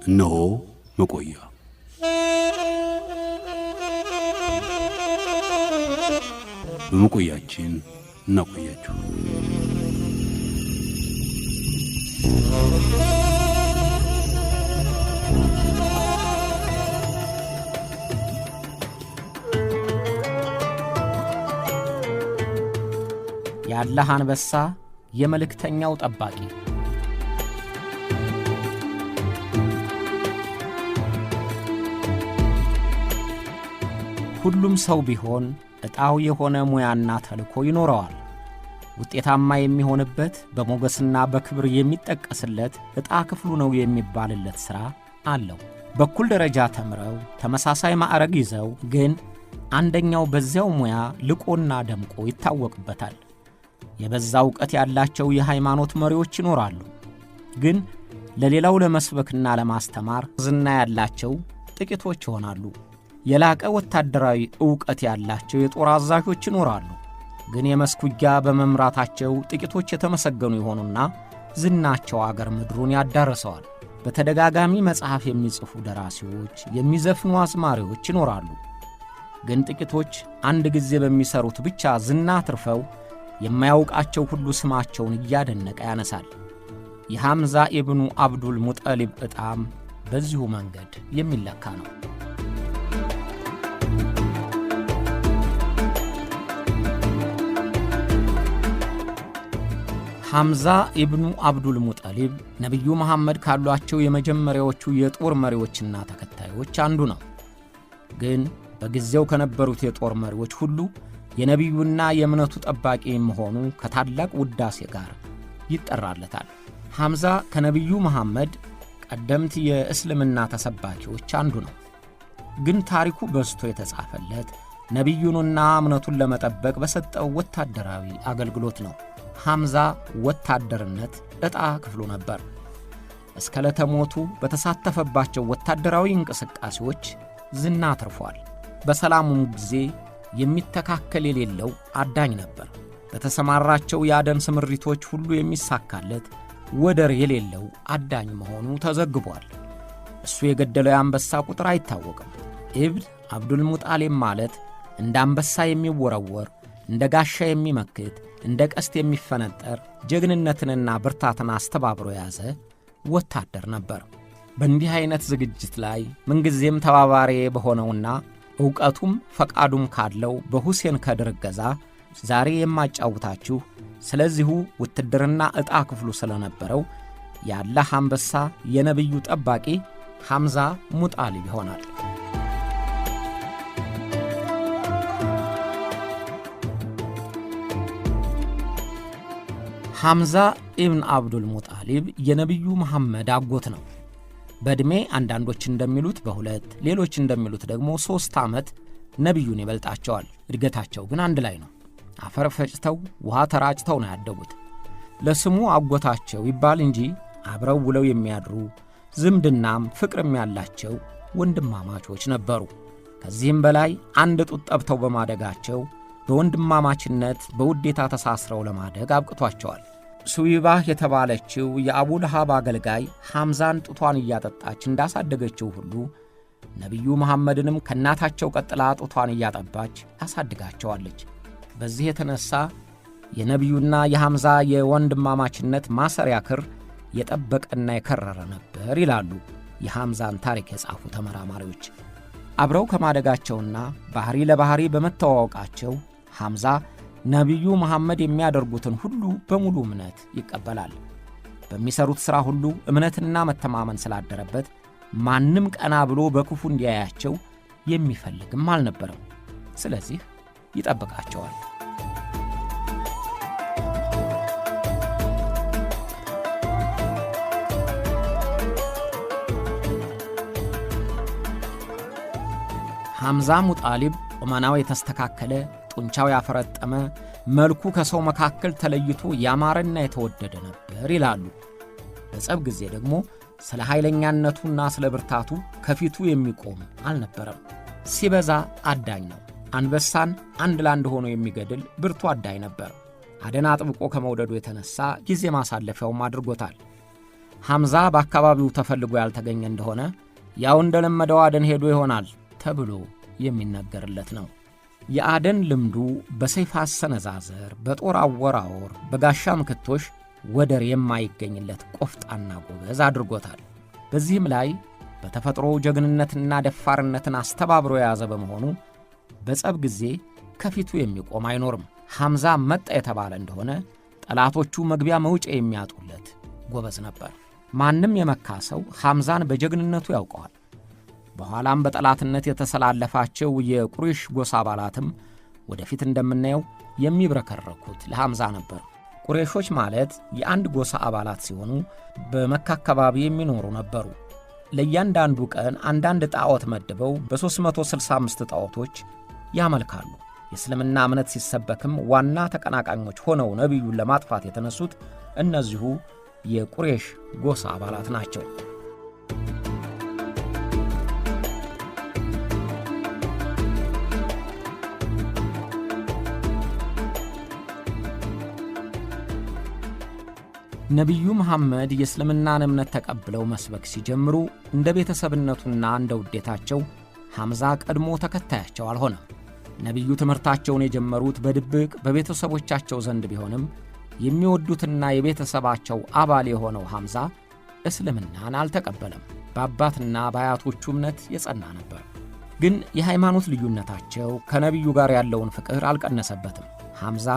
እነሆ መቆያ። በመቆያችን እናቆያችሁ። የአላህ አንበሳ፣ የመልእክተኛው ጠባቂ። ሁሉም ሰው ቢሆን ዕጣው የሆነ ሙያና ተልእኮ ይኖረዋል። ውጤታማ የሚሆንበት፣ በሞገስና በክብር የሚጠቀስለት፣ ዕጣ ክፍሉ ነው የሚባልለት ሥራ አለው። በኩል ደረጃ ተምረው ተመሳሳይ ማዕረግ ይዘው ግን አንደኛው በዚያው ሙያ ልቆና ደምቆ ይታወቅበታል። የበዛ ዕውቀት ያላቸው የሃይማኖት መሪዎች ይኖራሉ። ግን ለሌላው ለመስበክና ለማስተማር ዝና ያላቸው ጥቂቶች ይሆናሉ። የላቀ ወታደራዊ ዕውቀት ያላቸው የጦር አዛዦች ይኖራሉ። ግን የመስክ ውጊያ በመምራታቸው ጥቂቶች የተመሰገኑ ይሆኑና ዝናቸው አገር ምድሩን ያዳርሰዋል። በተደጋጋሚ መጽሐፍ የሚጽፉ ደራሲዎች፣ የሚዘፍኑ አዝማሪዎች ይኖራሉ። ግን ጥቂቶች አንድ ጊዜ በሚሰሩት ብቻ ዝና አትርፈው የማያውቃቸው ሁሉ ስማቸውን እያደነቀ ያነሳል። የሐምዛ ኢብኑ አብዱል ሙጠሊብ ዕጣም በዚሁ መንገድ የሚለካ ነው። ሐምዛ ኢብኑ አብዱል ሙጠሊብ ነቢዩ መሐመድ ካሏቸው የመጀመሪያዎቹ የጦር መሪዎችና ተከታዮች አንዱ ነው። ግን በጊዜው ከነበሩት የጦር መሪዎች ሁሉ የነቢዩና የእምነቱ ጠባቂ መሆኑ ከታላቅ ውዳሴ ጋር ይጠራለታል። ሐምዛ ከነቢዩ መሐመድ ቀደምት የእስልምና ተሰባኪዎች አንዱ ነው። ግን ታሪኩ በዝቶ የተጻፈለት ነቢዩንና እምነቱን ለመጠበቅ በሰጠው ወታደራዊ አገልግሎት ነው። ሐምዛ ወታደርነት ዕጣ ክፍሉ ነበር። እስከ ለተሞቱ በተሳተፈባቸው ወታደራዊ እንቅስቃሴዎች ዝና አትርፏል። በሰላሙም ጊዜ የሚተካከል የሌለው አዳኝ ነበር። በተሰማራቸው የአደን ስምሪቶች ሁሉ የሚሳካለት ወደር የሌለው አዳኝ መሆኑ ተዘግቧል። እሱ የገደለው የአንበሳ ቁጥር አይታወቅም። ኢብን አብዱል ሙጣሊብ ማለት እንደ አንበሳ የሚወረወር፣ እንደ ጋሻ የሚመክት፣ እንደ ቀስት የሚፈነጠር፣ ጀግንነትንና ብርታትን አስተባብሮ የያዘ ወታደር ነበር። በእንዲህ ዐይነት ዝግጅት ላይ ምንጊዜም ተባባሪ በሆነውና ዕውቀቱም ፈቃዱም ካለው በሁሴን ከድር እገዛ ዛሬ የማጫውታችሁ ስለዚሁ ውትድርና ዕጣ ክፍሉ ስለነበረው የአላህ አንበሳ፣ የነቢዩ ጠባቂ ሐምዛ ሙጣሊብ ይሆናል። ሐምዛ ኢብን አብዱል ሙጣሊብ የነቢዩ መሐመድ አጎት ነው። በዕድሜ አንዳንዶች እንደሚሉት በ2፣ ሌሎች እንደሚሉት ደግሞ 3 ዓመት ነቢዩን ይበልጣቸዋል። እድገታቸው ግን አንድ ላይ ነው። አፈር ፈጭተው ውሃ ተራጭተው ነው ያደጉት። ለስሙ አጎታቸው ይባል እንጂ አብረው ውለው የሚያድሩ፣ ዝምድናም ፍቅርም ያላቸው ወንድማማቾች ነበሩ። ከዚህም በላይ አንድ ጡት ጠብተው በማደጋቸው በወንድማማችነት በውዴታ ተሳስረው ለማደግ አብቅቷቸዋል። ሱይባህ የተባለችው የአቡ ለሃብ አገልጋይ ሐምዛን ጡቷን እያጠጣች እንዳሳደገችው ሁሉ ነቢዩ መሐመድንም ከእናታቸው ቀጥላ ጡቷን እያጠባች ታሳድጋቸዋለች። በዚህ የተነሣ የነቢዩና የሐምዛ የወንድማማችነት ማሰሪያ ክር የጠበቀና የከረረ ነበር ይላሉ የሐምዛን ታሪክ የጻፉ ተመራማሪዎች። አብረው ከማደጋቸውና ባሕሪ ለባሕሪ በመተዋወቃቸው ሐምዛ ነቢዩ መሐመድ የሚያደርጉትን ሁሉ በሙሉ እምነት ይቀበላል። በሚሰሩት ሥራ ሁሉ እምነትና መተማመን ስላደረበት ማንም ቀና ብሎ በክፉ እንዲያያቸው የሚፈልግም አልነበረም። ስለዚህ ይጠብቃቸዋል። ሐምዛ ሙጣሊብ ቁመናው የተስተካከለ፣ ጡንቻው ያፈረጠመ፣ መልኩ ከሰው መካከል ተለይቶ ያማረና የተወደደ ነበር ይላሉ። በጸብ ጊዜ ደግሞ ስለ ኃይለኛነቱና ስለ ብርታቱ ከፊቱ የሚቆም አልነበረም። ሲበዛ አዳኝ ነው። አንበሳን አንድ ለአንድ ሆኖ የሚገድል ብርቱ አዳኝ ነበር። አደን አጥብቆ ከመውደዱ የተነሳ ጊዜ ማሳለፊያውም አድርጎታል። ሐምዛ በአካባቢው ተፈልጎ ያልተገኘ እንደሆነ ያው እንደለመደው አደን ሄዶ ይሆናል ተብሎ የሚነገርለት ነው። የአደን ልምዱ በሰይፍ አሰነዛዘር፣ በጦር አወራወር፣ በጋሻ ምክቶሽ ወደር የማይገኝለት ቆፍጣና ጎበዝ አድርጎታል። በዚህም ላይ በተፈጥሮ ጀግንነትና ደፋርነትን አስተባብሮ የያዘ በመሆኑ በጸብ ጊዜ ከፊቱ የሚቆም አይኖርም። ሐምዛ መጣ የተባለ እንደሆነ ጠላቶቹ መግቢያ መውጫ የሚያጡለት ጎበዝ ነበር። ማንም የመካ ሰው ሐምዛን በጀግንነቱ ያውቀዋል። በኋላም በጠላትነት የተሰላለፋቸው የቁረይሽ ጎሳ አባላትም ወደፊት እንደምናየው የሚብረከረኩት ለሐምዛ ነበር። ቁረይሾች ማለት የአንድ ጎሳ አባላት ሲሆኑ በመካ አካባቢ የሚኖሩ ነበሩ። ለእያንዳንዱ ቀን አንዳንድ ጣዖት መድበው በ365 ጣዖቶች ያመልካሉ። የእስልምና እምነት ሲሰበክም ዋና ተቀናቃኞች ሆነው ነቢዩን ለማጥፋት የተነሱት እነዚሁ የቁረይሽ ጎሳ አባላት ናቸው። ነቢዩ መሐመድ የእስልምናን እምነት ተቀብለው መስበክ ሲጀምሩ እንደ ቤተሰብነቱና እንደ ውዴታቸው ሐምዛ ቀድሞ ተከታያቸው አልሆነም። ነቢዩ ትምህርታቸውን የጀመሩት በድብቅ በቤተሰቦቻቸው ዘንድ ቢሆንም የሚወዱትና የቤተሰባቸው አባል የሆነው ሐምዛ እስልምናን አልተቀበለም። በአባትና በአያቶቹ እምነት የጸና ነበር። ግን የሃይማኖት ልዩነታቸው ከነቢዩ ጋር ያለውን ፍቅር አልቀነሰበትም። ሐምዛ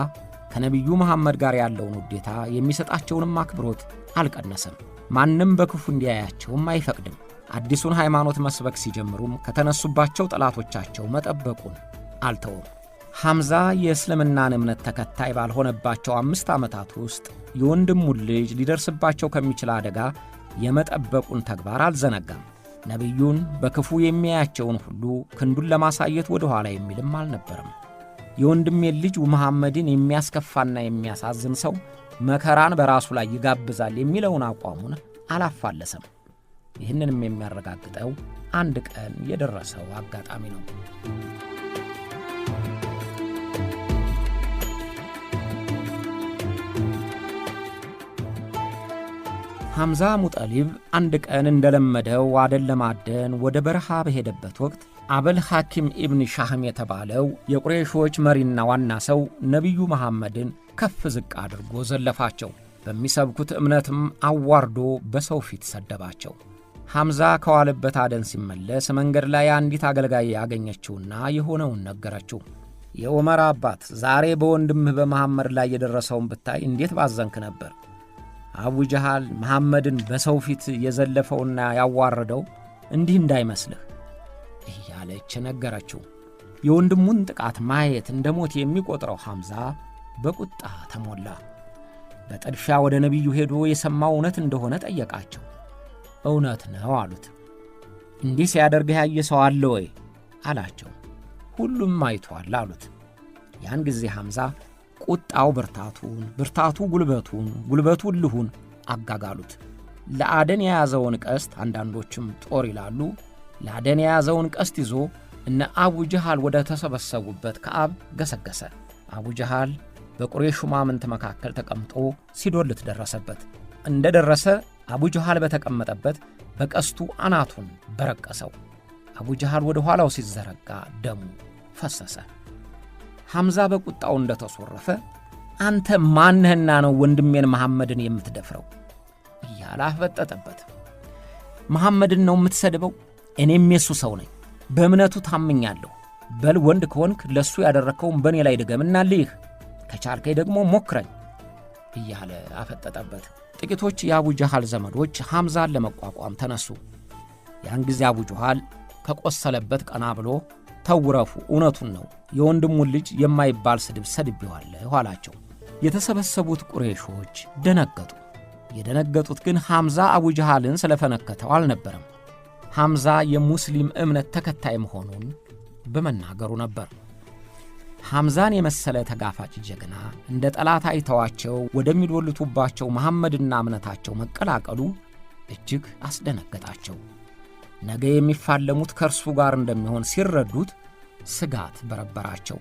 ከነቢዩ መሐመድ ጋር ያለውን ውዴታ የሚሰጣቸውንም አክብሮት አልቀነሰም። ማንም በክፉ እንዲያያቸውም አይፈቅድም። አዲሱን ሃይማኖት መስበክ ሲጀምሩም ከተነሱባቸው ጠላቶቻቸው መጠበቁን አልተውም። ሐምዛ የእስልምናን እምነት ተከታይ ባልሆነባቸው 5 ዓመታት ውስጥ የወንድሙን ልጅ ሊደርስባቸው ከሚችል አደጋ የመጠበቁን ተግባር አልዘነጋም። ነቢዩን በክፉ የሚያያቸውን ሁሉ ክንዱን ለማሳየት ወደ ኋላ የሚልም አልነበረም። የወንድሜን ልጅ መሐመድን የሚያስከፋና የሚያሳዝን ሰው መከራን በራሱ ላይ ይጋብዛል የሚለውን አቋሙን አላፋለሰም። ይህንንም የሚያረጋግጠው አንድ ቀን የደረሰው አጋጣሚ ነው። ሐምዛ ሙጠሊብ አንድ ቀን እንደለመደው አደን ለማደን ወደ በረሃ በሄደበት ወቅት አበል ሐኪም ኢብን ሻህም የተባለው የቁረይሾች መሪና ዋና ሰው ነቢዩ መሐመድን ከፍ ዝቅ አድርጎ ዘለፋቸው። በሚሰብኩት እምነትም አዋርዶ በሰው ፊት ሰደባቸው። ሐምዛ ከዋለበት አደን ሲመለስ መንገድ ላይ አንዲት አገልጋይ ያገኘችውና የሆነውን ነገረችው። የዑመር አባት ዛሬ በወንድምህ በመሐመድ ላይ የደረሰውን ብታይ እንዴት ባዘንክ ነበር። አቡ ጀሃል መሐመድን በሰው ፊት የዘለፈውና ያዋረደው እንዲህ እንዳይመስልህ እያለች ነገረችው። የወንድሙን ጥቃት ማየት እንደ ሞት የሚቆጥረው ሐምዛ በቁጣ ተሞላ። በጥድፊያ ወደ ነቢዩ ሄዶ የሰማው እውነት እንደሆነ ጠየቃቸው። እውነት ነው አሉት። እንዲህ ሲያደርግህ ያየ ሰው አለ ወይ አላቸው። ሁሉም አይቷል አሉት። ያን ጊዜ ሐምዛ ቁጣው ብርታቱን፣ ብርታቱ ጉልበቱን፣ ጉልበቱ እልሁን አጋጋሉት። ለአደን የያዘውን ቀስት፣ አንዳንዶችም ጦር ይላሉ፣ ለአደን የያዘውን ቀስት ይዞ እነ አቡ ጀሃል ወደ ተሰበሰቡበት ከአብ ገሰገሰ። አቡ ጀሃል በቁረይሽ ሹማምንት መካከል ተቀምጦ ሲዶልት ደረሰበት። እንደደረሰ አቡ ጀሃል በተቀመጠበት በቀስቱ አናቱን በረቀሰው። አቡ ጀሃል ወደ ኋላው ሲዘረጋ ደሙ ፈሰሰ። ሐምዛ በቁጣው እንደተሶረፈ አንተ ማንህና ነው ወንድሜን መሐመድን የምትደፍረው እያለ አፈጠጠበት። መሐመድን ነው የምትሰድበው? እኔም የሱ ሰው ነኝ፣ በእምነቱ ታምኛለሁ። በል ወንድ ከሆንክ ለሱ ያደረከውን በእኔ ላይ ድገምና ልይህ፣ ከቻልከኝ ደግሞ ሞክረኝ እያለ አፈጠጠበት። ጥቂቶች የአቡ ጀሃል ዘመዶች ሐምዛን ለመቋቋም ተነሱ። ያን ጊዜ አቡ ጀሃል ከቆሰለበት ቀና ብሎ ተውረፉ፣ እውነቱን ነው፣ የወንድሙን ልጅ የማይባል ስድብ ሰድቤዋለሁ አላቸው። የተሰበሰቡት ቁረይሾች ደነገጡ። የደነገጡት ግን ሐምዛ አቡ ጀሃልን ስለፈነከተው አልነበረም። ሐምዛ የሙስሊም እምነት ተከታይ መሆኑን በመናገሩ ነበር። ሐምዛን የመሰለ ተጋፋጭ ጀግና እንደ ጠላት አይተዋቸው ወደሚዶልቱባቸው መሐመድና እምነታቸው መቀላቀሉ እጅግ አስደነገጣቸው። ነገ የሚፋለሙት ከእርሱ ጋር እንደሚሆን ሲረዱት ስጋት በረበራቸው።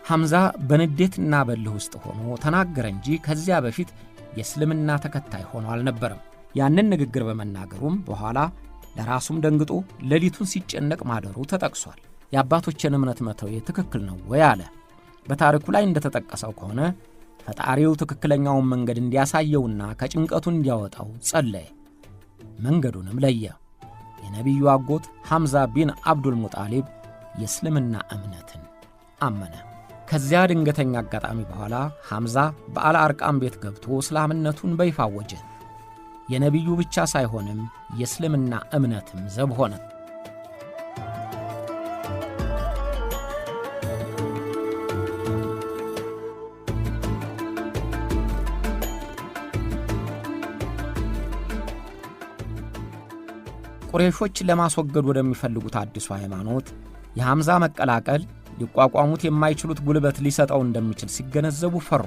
ሐምዛ በንዴትና በልህ ውስጥ ሆኖ ተናገረ እንጂ ከዚያ በፊት የእስልምና ተከታይ ሆኖ አልነበረም። ያንን ንግግር በመናገሩም በኋላ ለራሱም ደንግጦ ሌሊቱን ሲጨነቅ ማደሩ ተጠቅሷል። የአባቶችን እምነት መተው ትክክል ነው ወይ አለ። በታሪኩ ላይ እንደተጠቀሰው ከሆነ ፈጣሪው ትክክለኛውን መንገድ እንዲያሳየውና ከጭንቀቱ እንዲያወጣው ጸለየ። መንገዱንም ለየ። የነቢዩ አጎት ሐምዛ ቢን አብዱል ሙጣሊብ የእስልምና እምነትን አመነ። ከዚያ ድንገተኛ አጋጣሚ በኋላ ሐምዛ በአል አርቃም ቤት ገብቶ እስላምነቱን በይፋ አወጀ። የነቢዩ ብቻ ሳይሆንም የእስልምና እምነትም ዘብ ሆነ። ቁረይሾች ለማስወገድ ወደሚፈልጉት አዲሱ ሃይማኖት የሐምዛ መቀላቀል ሊቋቋሙት የማይችሉት ጉልበት ሊሰጠው እንደሚችል ሲገነዘቡ ፈሩ።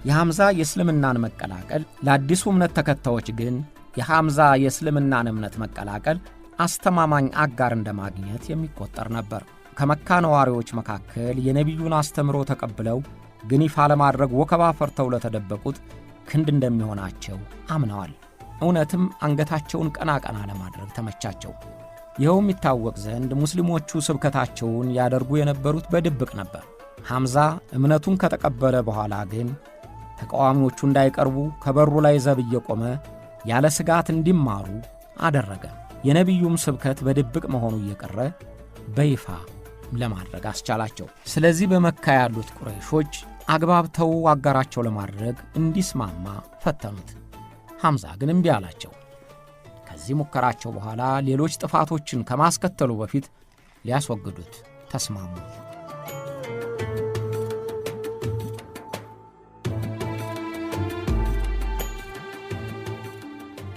የሐምዛ የእስልምናን መቀላቀል ለአዲሱ እምነት ተከታዮች ግን የሐምዛ የእስልምናን እምነት መቀላቀል አስተማማኝ አጋር እንደማግኘት የሚቆጠር ነበር። ከመካ ነዋሪዎች መካከል የነቢዩን አስተምሮ ተቀብለው ግን ይፋ ለማድረግ ወከባ ፈርተው ለተደበቁት ክንድ እንደሚሆናቸው አምነዋል። እውነትም አንገታቸውን ቀና ቀና ለማድረግ ተመቻቸው። ይኸውም ይታወቅ ዘንድ ሙስሊሞቹ ስብከታቸውን ያደርጉ የነበሩት በድብቅ ነበር። ሐምዛ እምነቱን ከተቀበለ በኋላ ግን ተቃዋሚዎቹ እንዳይቀርቡ ከበሩ ላይ ዘብ እየቆመ ያለ ስጋት እንዲማሩ አደረገ። የነቢዩም ስብከት በድብቅ መሆኑ እየቀረ በይፋ ለማድረግ አስቻላቸው። ስለዚህ በመካ ያሉት ቁረይሾች አግባብተው አጋራቸው ለማድረግ እንዲስማማ ፈተኑት። ሐምዛ ግን እምቢ አላቸው። ከዚህ ሙከራቸው በኋላ ሌሎች ጥፋቶችን ከማስከተሉ በፊት ሊያስወግዱት ተስማሙ።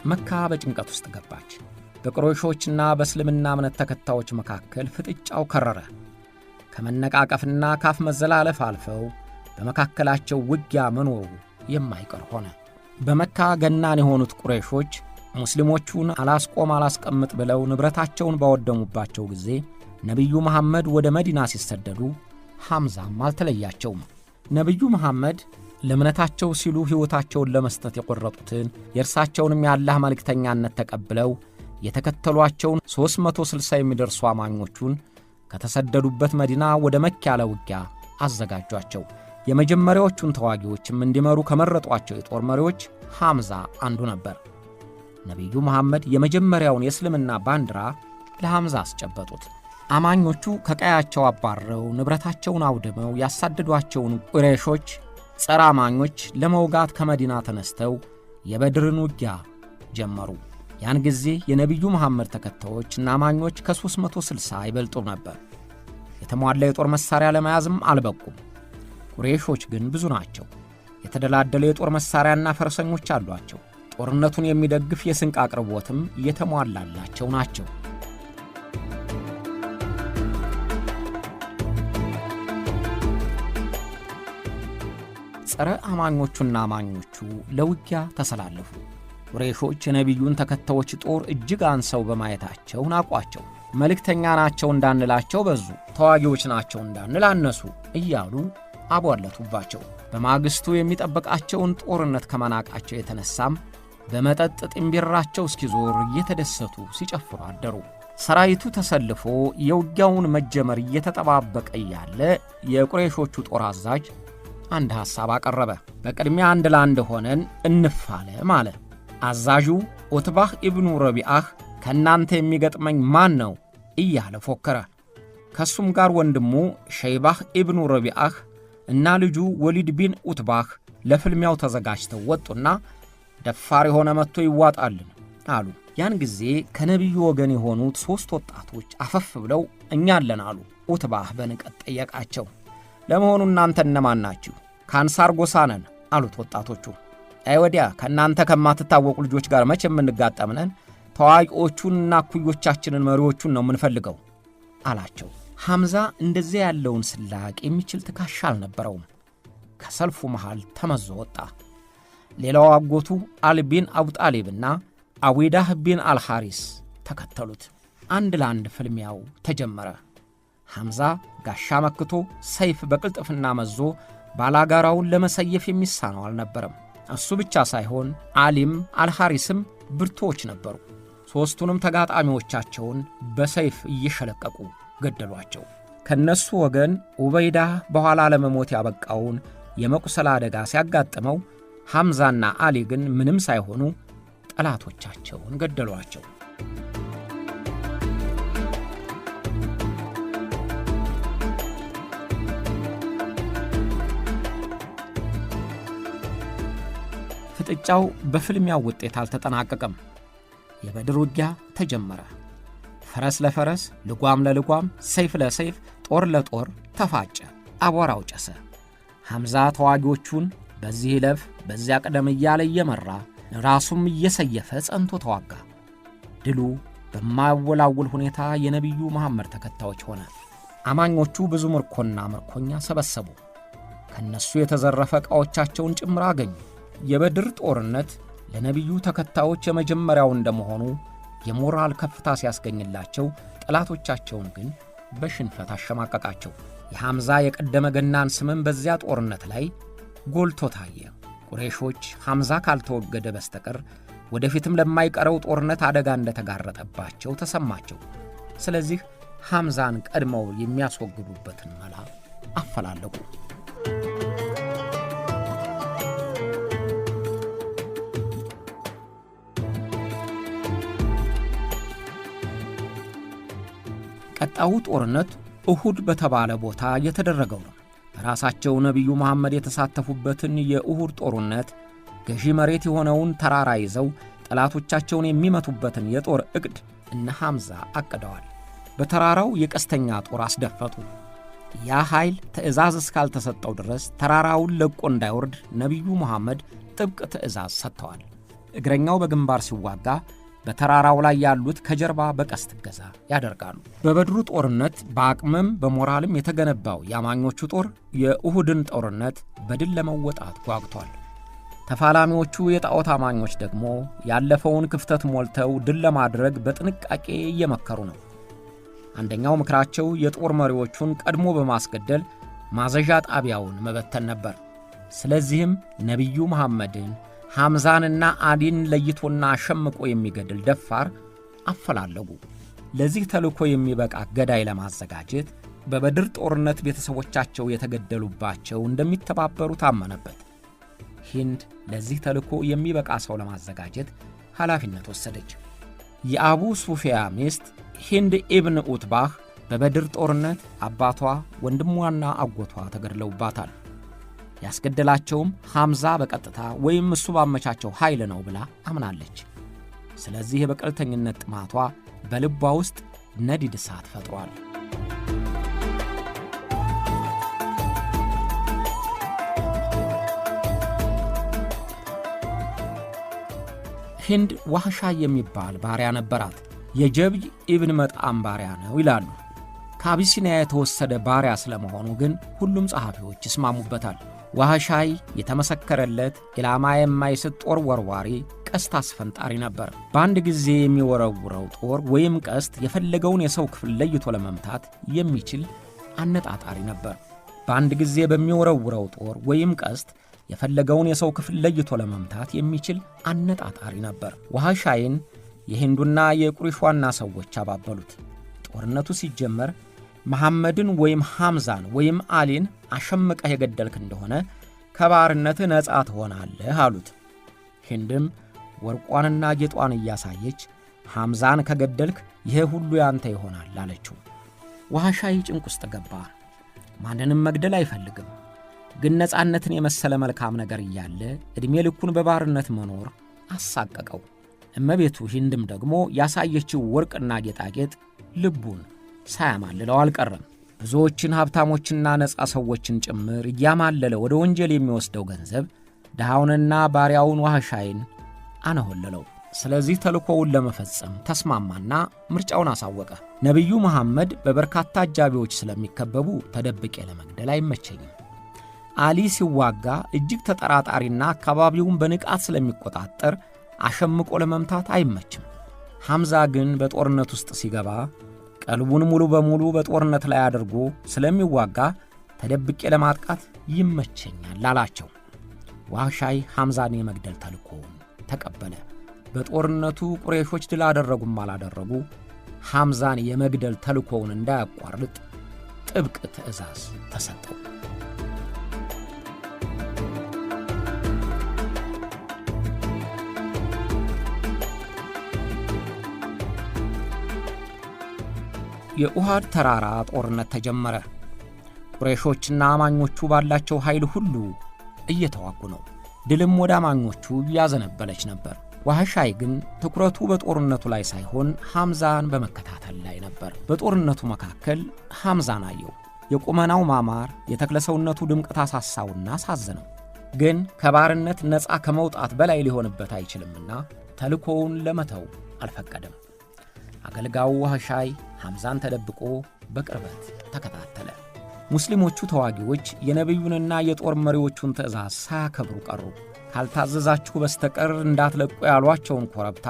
መካ በጭንቀት ውስጥ ገባች። በቁረይሾችና በእስልምና እምነት ተከታዮች መካከል ፍጥጫው ከረረ። ከመነቃቀፍና ካፍ መዘላለፍ አልፈው በመካከላቸው ውጊያ መኖሩ የማይቀር ሆነ። በመካ ገናን የሆኑት ቁረይሾች ሙስሊሞቹን አላስቆም አላስቀምጥ ብለው ንብረታቸውን ባወደሙባቸው ጊዜ ነቢዩ መሐመድ ወደ መዲና ሲሰደዱ ሐምዛም አልተለያቸውም። ነቢዩ መሐመድ ለእምነታቸው ሲሉ ሕይወታቸውን ለመስጠት የቈረጡትን የእርሳቸውንም የአላህ መልእክተኛነት ተቀብለው የተከተሏቸውን 360 የሚደርሱ አማኞቹን ከተሰደዱበት መዲና ወደ መካ ለውጊያ አዘጋጇቸው። የመጀመሪያዎቹን ተዋጊዎችም እንዲመሩ ከመረጧቸው የጦር መሪዎች ሐምዛ አንዱ ነበር። ነቢዩ መሐመድ የመጀመሪያውን የእስልምና ባንዲራ ለሐምዛ አስጨበጡት። አማኞቹ ከቀያቸው አባረው ንብረታቸውን አውድመው ያሳደዷቸውን ቁረይሾች ጸረ አማኞች ለመውጋት ከመዲና ተነስተው የበድርን ውጊያ ጀመሩ። ያን ጊዜ የነቢዩ መሐመድ ተከታዮችና አማኞች ከ360 ይበልጡ ነበር። የተሟላ የጦር መሳሪያ ለመያዝም አልበቁም። ቁረይሾች ግን ብዙ ናቸው። የተደላደለ የጦር መሳሪያና ፈረሰኞች አሏቸው። ጦርነቱን የሚደግፍ የስንቅ አቅርቦትም የተሟላላቸው ናቸው። ጸረ አማኞቹና አማኞቹ ለውጊያ ተሰላለፉ። ቁረይሾች የነቢዩን ተከታዮች ጦር እጅግ አንሰው በማየታቸው ናቋቸው። መልእክተኛ ናቸው እንዳንላቸው በዙ፣ ተዋጊዎች ናቸው እንዳንል አነሱ እያሉ አቧለቱባቸው። በማግስቱ የሚጠብቃቸውን ጦርነት ከመናቃቸው የተነሳም በመጠጥ ጥንቢራቸው እስኪዞር እየተደሰቱ ሲጨፍሩ አደሩ። ሰራዊቱ ተሰልፎ የውጊያውን መጀመር እየተጠባበቀ እያለ የቁረይሾቹ ጦር አዛዥ አንድ ሐሳብ አቀረበ። በቅድሚያ አንድ ለአንድ ሆነን እንፋለም አለ። አዛዡ ኡትባህ ኢብኑ ረቢአህ ከእናንተ የሚገጥመኝ ማን ነው እያለ ፎከረ። ከሱም ጋር ወንድሙ ሸይባህ ኢብኑ ረቢአህ እና ልጁ ወሊድ ቢን ኡትባህ ለፍልሚያው ተዘጋጅተው ወጡና ደፋር የሆነ መጥቶ ይዋጣልን አሉ። ያን ጊዜ ከነቢዩ ወገን የሆኑት ሦስት ወጣቶች አፈፍ ብለው እኛ አለን አሉ። ኡትባህ በንቀት ጠየቃቸው። ለመሆኑ እናንተ እነማን ናችሁ? ከአንሳር ጎሳ ነን አሉት ወጣቶቹ። አይ ወዲያ ከእናንተ ከማትታወቁ ልጆች ጋር መቼ የምንጋጠም ነን? ተዋጊዎቹንና እኩዮቻችንን መሪዎቹን ነው የምንፈልገው አላቸው። ሐምዛ እንደዚያ ያለውን ስላቅ የሚችል ትከሻ አልነበረውም። ከሰልፉ መሃል ተመዞ ወጣ። ሌላው አጎቱ አሊ ቢን አቡጣሊብና አዊዳህ ቢን አልሐሪስ ተከተሉት። አንድ ለአንድ ፍልሚያው ተጀመረ። ሐምዛ ጋሻ መክቶ ሰይፍ በቅልጥፍና መዞ ባላጋራውን ለመሰየፍ የሚሳነው አልነበረም። እሱ ብቻ ሳይሆን አሊም አልሐሪስም ብርቱዎች ነበሩ። ሦስቱንም ተጋጣሚዎቻቸውን በሰይፍ እየሸለቀቁ ገደሏቸው። ከነሱ ወገን ኡበይዳ በኋላ ለመሞት ያበቃውን የመቁሰል አደጋ ሲያጋጥመው፣ ሐምዛና አሊ ግን ምንም ሳይሆኑ ጠላቶቻቸውን ገደሏቸው። ፍጥጫው በፍልሚያው ውጤት አልተጠናቀቀም። የበድር ውጊያ ተጀመረ። ፈረስ ለፈረስ፣ ልጓም ለልጓም፣ ሰይፍ ለሰይፍ፣ ጦር ለጦር ተፋጨ። አቧራው ጨሰ። ሐምዛ ተዋጊዎቹን በዚህ ይለፍ በዚያ ቅደም እያለ እየመራ ራሱም እየሰየፈ ጸንቶ ተዋጋ። ድሉ በማያወላውል ሁኔታ የነቢዩ መሐመድ ተከታዮች ሆነ። አማኞቹ ብዙ ምርኮና ምርኮኛ ሰበሰቡ። ከነሱ የተዘረፈ ዕቃዎቻቸውን ጭምር አገኙ። የበድር ጦርነት ለነቢዩ ተከታዮች የመጀመሪያው እንደመሆኑ የሞራል ከፍታ ሲያስገኝላቸው፣ ጠላቶቻቸውን ግን በሽንፈት አሸማቀቃቸው። የሐምዛ የቀደመ ገናን ስምም በዚያ ጦርነት ላይ ጎልቶ ታየ። ቁሬሾች ሐምዛ ካልተወገደ በስተቀር ወደፊትም ለማይቀረው ጦርነት አደጋ እንደተጋረጠባቸው ተሰማቸው። ስለዚህ ሐምዛን ቀድመው የሚያስወግዱበትን መላ አፈላለጉ። ቀጣዩ ጦርነት እሁድ በተባለ ቦታ የተደረገው ነው። ራሳቸው ነቢዩ መሐመድ የተሳተፉበትን የኡሁድ ጦርነት ገዢ መሬት የሆነውን ተራራ ይዘው ጠላቶቻቸውን የሚመቱበትን የጦር ዕቅድ እነ ሐምዛ አቅደዋል። በተራራው የቀስተኛ ጦር አስደፈጡ። ያ ኃይል ትእዛዝ እስካልተሰጠው ድረስ ተራራውን ለቆ እንዳይወርድ ነቢዩ መሐመድ ጥብቅ ትእዛዝ ሰጥተዋል። እግረኛው በግንባር ሲዋጋ በተራራው ላይ ያሉት ከጀርባ በቀስት እገዛ ያደርጋሉ። በበድሩ ጦርነት በአቅምም በሞራልም የተገነባው የአማኞቹ ጦር የኡሁድን ጦርነት በድል ለመወጣት ጓግቷል። ተፋላሚዎቹ የጣዖት አማኞች ደግሞ ያለፈውን ክፍተት ሞልተው ድል ለማድረግ በጥንቃቄ እየመከሩ ነው። አንደኛው ምክራቸው የጦር መሪዎቹን ቀድሞ በማስገደል ማዘዣ ጣቢያውን መበተን ነበር። ስለዚህም ነቢዩ መሐመድን ሐምዛንና አሊን ለይቶና አሸምቆ የሚገድል ደፋር አፈላለጉ። ለዚህ ተልእኮ የሚበቃ ገዳይ ለማዘጋጀት በበድር ጦርነት ቤተሰቦቻቸው የተገደሉባቸው እንደሚተባበሩ ታመነበት። ሂንድ ለዚህ ተልእኮ የሚበቃ ሰው ለማዘጋጀት ኃላፊነት ወሰደች። የአቡ ሱፊያ ሚስት ሂንድ ኢብን ኡትባህ በበድር ጦርነት አባቷ፣ ወንድሟና አጎቷ ተገድለውባታል። ያስገደላቸውም ሐምዛ በቀጥታ ወይም እሱ ባመቻቸው ኃይል ነው ብላ አምናለች። ስለዚህ የበቀልተኝነት ጥማቷ በልቧ ውስጥ ነዲድ እሳት ፈጥሯል። ሂንድ ዋህሻ የሚባል ባሪያ ነበራት። የጀብይ ኢብን መጣም ባሪያ ነው ይላሉ። ከአቢሲኒያ የተወሰደ ባሪያ ስለመሆኑ ግን ሁሉም ጸሐፊዎች ይስማሙበታል። ዋህሻይ የተመሰከረለት ኢላማ የማይስት ጦር ወርዋሪ፣ ቀስት አስፈንጣሪ ነበር። በአንድ ጊዜ የሚወረውረው ጦር ወይም ቀስት የፈለገውን የሰው ክፍል ለይቶ ለመምታት የሚችል አነጣጣሪ ነበር። በአንድ ጊዜ በሚወረውረው ጦር ወይም ቀስት የፈለገውን የሰው ክፍል ለይቶ ለመምታት የሚችል አነጣጣሪ ነበር። ዋህሻይን የሂንዱና የቁሪሽ ዋና ሰዎች አባበሉት። ጦርነቱ ሲጀመር መሐመድን ወይም ሐምዛን ወይም አሊን አሸምቀህ የገደልክ እንደሆነ ከባርነትህ ነፃ ትሆናለህ አሉት። ሂንድም ወርቋንና ጌጧን እያሳየች ሐምዛን ከገደልክ ይሄ ሁሉ ያንተ ይሆናል አለችው። ዋህሻይ ጭንቅ ውስጥ ገባ። ማንንም መግደል አይፈልግም። ግን ነፃነትን የመሰለ መልካም ነገር እያለ ዕድሜ ልኩን በባርነት መኖር አሳቀቀው። እመቤቱ ሂንድም ደግሞ ያሳየችው ወርቅና ጌጣጌጥ ልቡን ሳያማልለው አልቀረም። ብዙዎችን ሀብታሞችና ነፃ ሰዎችን ጭምር እያማለለ ወደ ወንጀል የሚወስደው ገንዘብ ድሃውንና ባሪያውን ዋህሻይን አነሆለለው። ስለዚህ ተልእኮውን ለመፈጸም ተስማማና ምርጫውን አሳወቀ። ነቢዩ መሐመድ በበርካታ አጃቢዎች ስለሚከበቡ ተደብቄ ለመግደል አይመቸኝም። አሊ ሲዋጋ እጅግ ተጠራጣሪና አካባቢውን በንቃት ስለሚቆጣጠር አሸምቆ ለመምታት አይመችም። ሐምዛ ግን በጦርነት ውስጥ ሲገባ ቀልቡን ሙሉ በሙሉ በጦርነት ላይ አድርጎ ስለሚዋጋ ተደብቄ ለማጥቃት ይመቸኛል አላቸው። ዋህሻይ ሐምዛን የመግደል ተልእኮውን ተቀበለ። በጦርነቱ ቁረይሾች ድል አደረጉም አላደረጉ ሐምዛን የመግደል ተልእኮውን እንዳያቋርጥ ጥብቅ ትዕዛዝ ተሰጠው። የኡሃድ ተራራ ጦርነት ተጀመረ። ቁረይሾችና አማኞቹ ባላቸው ኃይል ሁሉ እየተዋጉ ነው። ድልም ወደ አማኞቹ ያዘነበለች ነበር። ዋህሻይ ግን ትኩረቱ በጦርነቱ ላይ ሳይሆን ሐምዛን በመከታተል ላይ ነበር። በጦርነቱ መካከል ሐምዛን አየው። የቁመናው ማማር፣ የተክለሰውነቱ ድምቀት አሳሳውና አሳዘነው። ግን ከባርነት ነፃ ከመውጣት በላይ ሊሆንበት አይችልምና ተልእኮውን ለመተው አልፈቀደም። አገልጋዩ ዋህሻይ ሐምዛን ተደብቆ በቅርበት ተከታተለ። ሙስሊሞቹ ተዋጊዎች የነቢዩንና የጦር መሪዎቹን ትዕዛዝ ሳያከብሩ ቀሩ። ካልታዘዛችሁ በስተቀር እንዳትለቁ ያሏቸውን ኮረብታ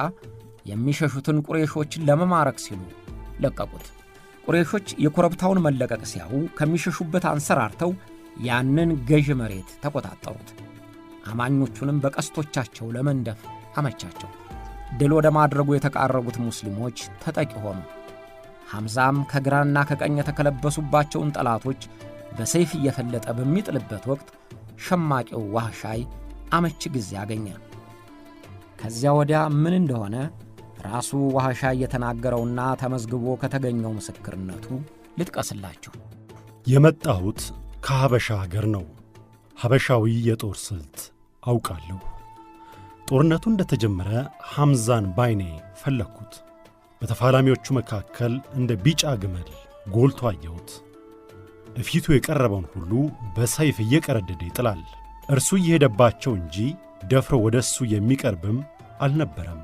የሚሸሹትን ቁረይሾችን ለመማረክ ሲሉ ለቀቁት። ቁረይሾች የኮረብታውን መለቀቅ ሲያዩ ከሚሸሹበት አንሰራርተው ያንን ገዥ መሬት ተቆጣጠሩት። አማኞቹንም በቀስቶቻቸው ለመንደፍ አመቻቸው። ድል ወደ ማድረጉ የተቃረቡት ሙስሊሞች ተጠቂ ሆኑ። ሐምዛም ከግራና ከቀኝ የተከለበሱባቸውን ጠላቶች በሰይፍ እየፈለጠ በሚጥልበት ወቅት ሸማቂው ዋህሻይ አመቺ ጊዜ አገኘ። ከዚያ ወዲያ ምን እንደሆነ ራሱ ዋህሻይ የተናገረውና ተመዝግቦ ከተገኘው ምስክርነቱ ልጥቀስላችሁ። የመጣሁት ከሀበሻ ሀገር ነው። ሀበሻዊ የጦር ስልት አውቃለሁ። ጦርነቱ እንደተጀመረ ሐምዛን ባይኔ ፈለግኩት። በተፋላሚዎቹ መካከል እንደ ቢጫ ግመል ጎልቶ አየሁት። እፊቱ የቀረበውን ሁሉ በሰይፍ እየቀረደደ ይጥላል። እርሱ እየሄደባቸው እንጂ ደፍሮ ወደ እሱ የሚቀርብም አልነበረም።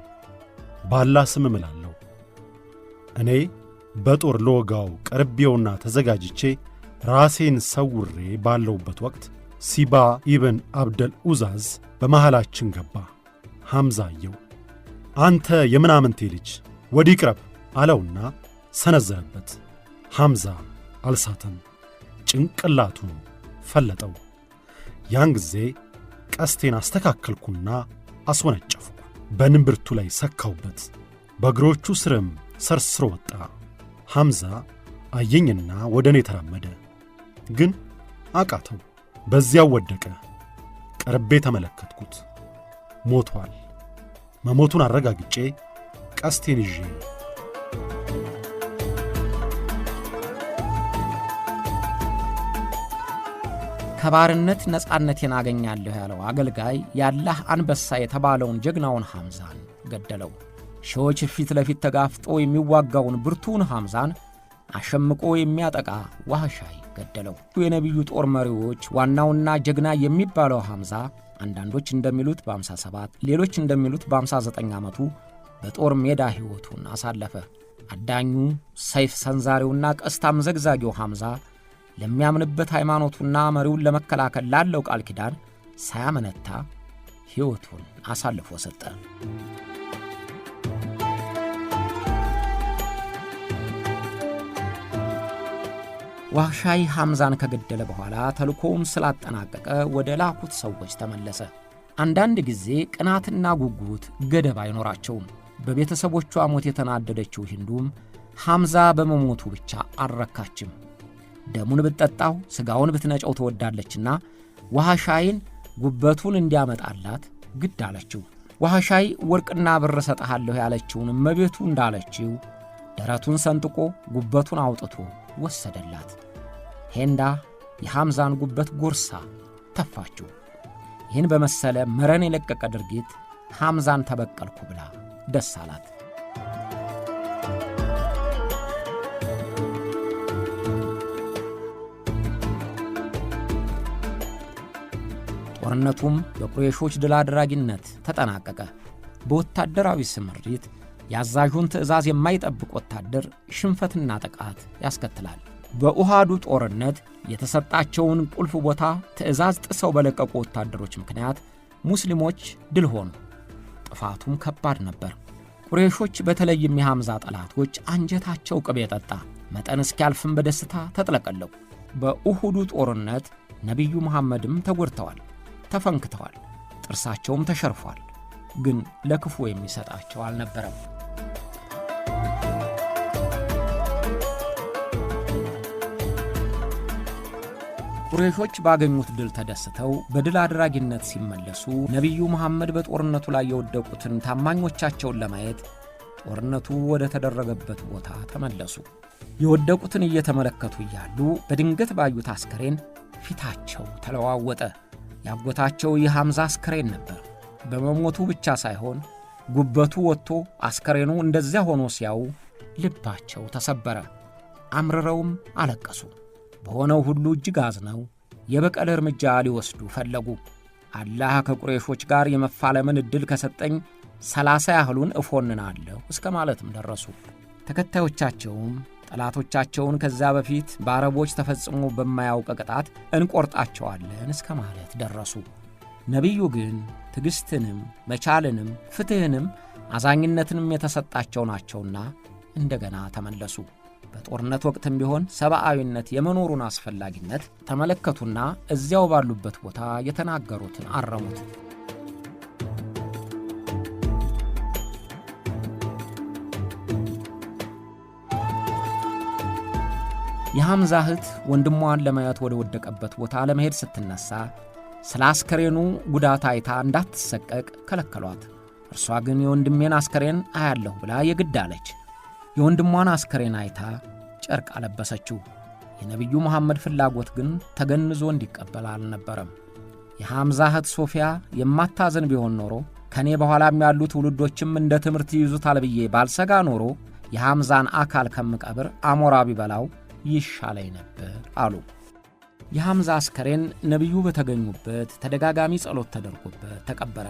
ባላ ስም እምላለሁ፣ እኔ በጦር ልወጋው ቀርቤውና ተዘጋጅቼ ራሴን ሰውሬ ባለውበት ወቅት ሲባ ኢብን አብደል ኡዛዝ በመሃላችን ገባ። ሐምዛ አየው። አንተ የምናምንቴ ልጅ ወዲህ ቅረብ አለውና ሰነዘረበት። ሐምዛ አልሳተም፣ ጭንቅላቱን ፈለጠው። ያን ጊዜ ቀስቴን አስተካከልኩና አስወነጨፍኩ። በንብርቱ ላይ ሰካውበት፣ በእግሮቹ ስርም ሰርስሮ ወጣ። ሐምዛ አየኝና ወደ እኔ ተራመደ፣ ግን አቃተው። በዚያው ወደቀ። ቀርቤ ተመለከትኩት፣ ሞቷል። መሞቱን አረጋግጬ ቀስቴን ይዤ ከባርነት ነጻነቴን አገኛለሁ ያለው አገልጋይ ያላህ አንበሳ የተባለውን ጀግናውን ሐምዛን ገደለው። ሺዎች ፊት ለፊት ተጋፍጦ የሚዋጋውን ብርቱን ሐምዛን አሸምቆ የሚያጠቃ ዋህሻይ ገደለው። የነቢዩ ጦር መሪዎች ዋናውና ጀግና የሚባለው ሐምዛ አንዳንዶች እንደሚሉት በ57 ሌሎች እንደሚሉት በ59 ዓመቱ በጦር ሜዳ ሕይወቱን አሳለፈ። አዳኙ ሰይፍ ሰንዛሪውና ቀስት አምዘግዛጊው ሐምዛ ለሚያምንበት ሃይማኖቱና መሪውን ለመከላከል ላለው ቃል ኪዳን ሳያመነታ ሕይወቱን አሳልፎ ሰጠ። ዋህሻይ ሐምዛን ከገደለ በኋላ ተልእኮውን ስላጠናቀቀ ወደ ላኩት ሰዎች ተመለሰ። አንዳንድ ጊዜ ቅናትና ጉጉት ገደብ አይኖራቸውም። በቤተሰቦቿ ሞት የተናደደችው ሂንዱም ሐምዛ በመሞቱ ብቻ አልረካችም። ደሙን ብትጠጣው ሥጋውን ብትነጨው ትወዳለችና ዋህሻይን ጉበቱን እንዲያመጣላት ግድ አለችው። ዋህሻይ ወርቅና ብር እሰጥሃለሁ ያለችውን እመቤቱ እንዳለችው ደረቱን ሰንጥቆ ጉበቱን አውጥቶ ወሰደላት። ሄንዳ የሐምዛን ጉበት ጎርሳ ተፋችው። ይህን በመሰለ መረን የለቀቀ ድርጊት ሐምዛን ተበቀልኩ ብላ ደስ አላት። ጦርነቱም በቁረይሾች ድል አድራጊነት ተጠናቀቀ። በወታደራዊ ስምሪት የአዛዡን ትዕዛዝ የማይጠብቅ ወታደር ሽንፈትና ጥቃት ያስከትላል። በኡሃዱ ጦርነት የተሰጣቸውን ቁልፍ ቦታ ትዕዛዝ ጥሰው በለቀቁ ወታደሮች ምክንያት ሙስሊሞች ድል ሆኑ። ጥፋቱም ከባድ ነበር። ቁረይሾች በተለይም የሐምዛ ጠላቶች አንጀታቸው ቅቤ ጠጣ፣ መጠን እስኪያልፍም በደስታ ተጥለቀለቁ። በኡሁዱ ጦርነት ነቢዩ መሐመድም ተጎድተዋል፣ ተፈንክተዋል፣ ጥርሳቸውም ተሸርፏል። ግን ለክፉ የሚሰጣቸው አልነበረም። ቁረይሾች ባገኙት ድል ተደስተው በድል አድራጊነት ሲመለሱ ነቢዩ መሐመድ በጦርነቱ ላይ የወደቁትን ታማኞቻቸውን ለማየት ጦርነቱ ወደ ተደረገበት ቦታ ተመለሱ። የወደቁትን እየተመለከቱ እያሉ በድንገት ባዩት አስከሬን ፊታቸው ተለዋወጠ። ያጎታቸው የሐምዛ አስከሬን ነበር። በመሞቱ ብቻ ሳይሆን ጉበቱ ወጥቶ አስከሬኑ እንደዚያ ሆኖ ሲያዩ ልባቸው ተሰበረ። አምርረውም አለቀሱ። በሆነው ሁሉ እጅግ አዝነው የበቀል እርምጃ ሊወስዱ ፈለጉ። አላህ ከቁረይሾች ጋር የመፋለምን ዕድል ከሰጠኝ 30 ያህሉን እፎንናለሁ እስከ ማለትም ደረሱ። ተከታዮቻቸውም ጠላቶቻቸውን ከዛ በፊት በአረቦች ተፈጽሞ በማያውቅ ቅጣት እንቆርጣቸዋለን እስከ ማለት ደረሱ። ነቢዩ ግን ትዕግስትንም መቻልንም ፍትሕንም አዛኝነትንም የተሰጣቸው ናቸውና እንደገና ተመለሱ። በጦርነት ወቅትም ቢሆን ሰብአዊነት የመኖሩን አስፈላጊነት ተመለከቱና እዚያው ባሉበት ቦታ የተናገሩትን አረሙት። የሐምዛ እህት ወንድሟን ለማየት ወደ ወደቀበት ቦታ ለመሄድ ስትነሳ ስለ አስከሬኑ ጉዳት አይታ እንዳትሰቀቅ ከለከሏት። እርሷ ግን የወንድሜን አስከሬን አያለሁ ብላ የግድ አለች። የወንድሟን አስከሬን አይታ ጨርቅ አለበሰችው። የነቢዩ መሐመድ ፍላጎት ግን ተገንዞ እንዲቀበል አልነበረም። የሐምዛ እህት ሶፊያ የማታዝን ቢሆን ኖሮ ከኔ በኋላም ያሉ ትውልዶችም እንደ ትምህርት ይይዙታል ብዬ ባልሰጋ ኖሮ የሐምዛን አካል ከምቀብር አሞራ ቢበላው ይሻለኝ ነበር አሉ። የሐምዛ አስከሬን ነቢዩ በተገኙበት ተደጋጋሚ ጸሎት ተደርጎበት ተቀበረ።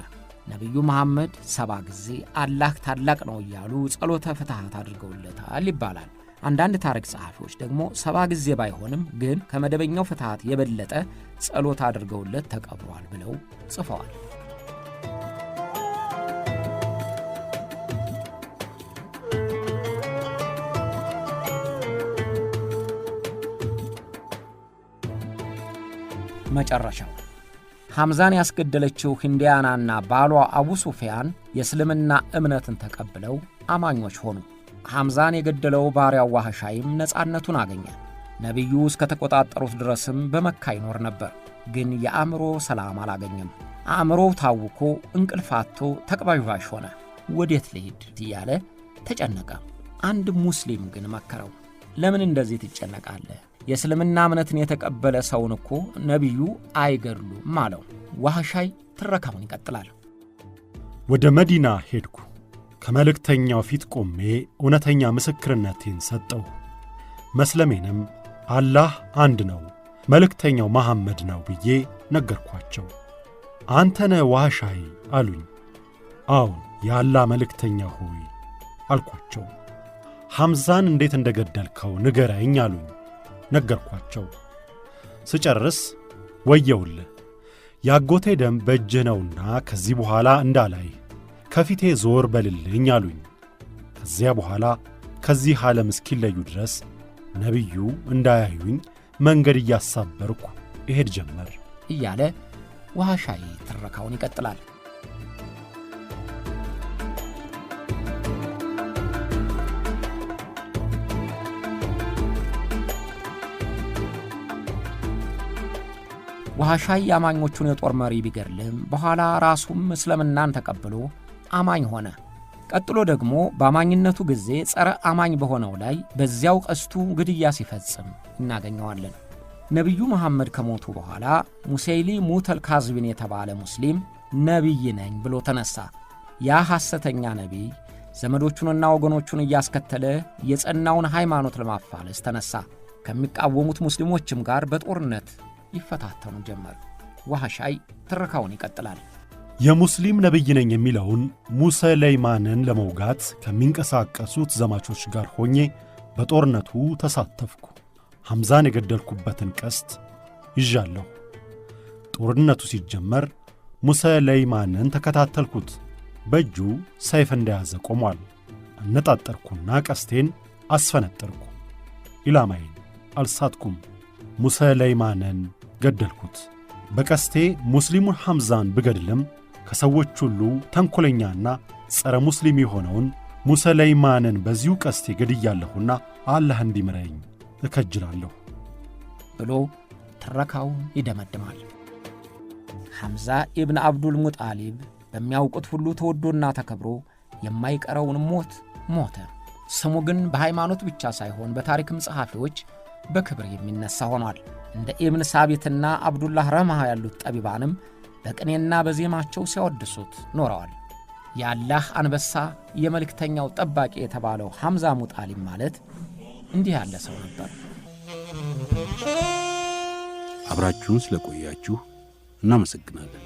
ነቢዩ መሐመድ 70 ጊዜ አላህ ታላቅ ነው እያሉ ጸሎተ ፍትሐት አድርገውለታል ይባላል። አንዳንድ ታሪክ ጸሐፊዎች ደግሞ 70 ጊዜ ባይሆንም ግን ከመደበኛው ፍትሐት የበለጠ ጸሎት አድርገውለት ተቀብሯል ብለው ጽፈዋል። መጨረሻው ሐምዛን ያስገደለችው ሂንዲያናና ባሏ አቡ ሱፊያን የእስልምና እምነትን ተቀብለው አማኞች ሆኑ። ሐምዛን የገደለው ባሪያው ዋህሻይም ነፃነቱን አገኘ። ነቢዩ እስከተቆጣጠሩት ድረስም በመካ ይኖር ነበር። ግን የአእምሮ ሰላም አላገኘም። አእምሮው ታውኮ እንቅልፍ አጥቶ ተቅባዥባዥ ሆነ። ወዴት ልሂድ እያለ ተጨነቀ። አንድ ሙስሊም ግን መከረው። ለምን እንደዚህ ትጨነቃለህ? የእስልምና እምነትን የተቀበለ ሰውን እኮ ነቢዩ አይገድሉም አለው። ዋህሻይ ትረካውን ይቀጥላል። ወደ መዲና ሄድኩ። ከመልእክተኛው ፊት ቆሜ እውነተኛ ምስክርነቴን ሰጠሁ። መስለሜንም አላህ አንድ ነው፣ መልእክተኛው መሐመድ ነው ብዬ ነገርኳቸው። አንተ ነህ ዋህሻይ አሉኝ። አዎን የአላህ መልእክተኛ ሆይ አልኳቸው። ሐምዛን እንዴት እንደገደልከው ንገረኝ አሉኝ። ነገርኳቸው። ስጨርስ ወየውልህ ያጎቴ ደም በእጅህ ነውና ከዚህ በኋላ እንዳላይ ከፊቴ ዞር በልልኝ አሉኝ። ከዚያ በኋላ ከዚህ ዓለም እስኪለዩ ድረስ ነቢዩ እንዳያዩኝ መንገድ እያሳበርኩ እሄድ ጀመር እያለ ዋህሻይ ትረካውን ይቀጥላል። ዋህሻይ የአማኞቹን የጦር መሪ ቢገድልም በኋላ ራሱም እስልምናን ተቀብሎ አማኝ ሆነ። ቀጥሎ ደግሞ በአማኝነቱ ጊዜ ጸረ አማኝ በሆነው ላይ በዚያው ቀስቱ ግድያ ሲፈጽም እናገኘዋለን። ነቢዩ መሐመድ ከሞቱ በኋላ ሙሴይሊ ሙተል ካዝቢን የተባለ ሙስሊም ነቢይ ነኝ ብሎ ተነሳ። ያ ሐሰተኛ ነቢይ ዘመዶቹንና ወገኖቹን እያስከተለ የጸናውን ሃይማኖት ለማፋለስ ተነሳ። ከሚቃወሙት ሙስሊሞችም ጋር በጦርነት ይፈታተኑ ጀመር። ዋህሻይ ትረካውን ይቀጥላል። የሙስሊም ነብይ ነኝ የሚለውን ሙሴ ለይማንን ለመውጋት ከሚንቀሳቀሱት ዘማቾች ጋር ሆኜ በጦርነቱ ተሳተፍኩ። ሐምዛን የገደልኩበትን ቀስት ይዣለሁ። ጦርነቱ ሲጀመር ሙሴ ለይማንን ተከታተልኩት። በእጁ ሰይፍ እንደያዘ ቆሟል። አነጣጠርኩና ቀስቴን አስፈነጠርኩ። ኢላማዬን አልሳትኩም። ሙሰለይማንን ገደልኩት። በቀስቴ ሙስሊሙን ሐምዛን ብገድልም ከሰዎች ሁሉ ተንኰለኛና ጸረ ሙስሊም የሆነውን ሙሰለይማንን በዚሁ ቀስቴ ገድያለሁና አላህ እንዲምረኝ እከጅላለሁ ብሎ ትረካውን ይደመድማል። ሐምዛ ኢብን አብዱል ሙጣሊብ በሚያውቁት ሁሉ ተወዶና ተከብሮ የማይቀረውን ሞት ሞተ። ስሙ ግን በሃይማኖት ብቻ ሳይሆን በታሪክም ጸሐፊዎች በክብር የሚነሣ ሆኗል። እንደ ኢብን ሳቢትና አብዱላህ ረማህ ያሉት ጠቢባንም በቅኔና በዜማቸው ሲያወድሱት ኖረዋል። የአላህ አንበሳ፣ የመልእክተኛው ጠባቂ የተባለው ሐምዛ ሙጣሊብ ማለት እንዲህ ያለ ሰው ነበር። አብራችሁን ስለቆያችሁ እናመሰግናለን።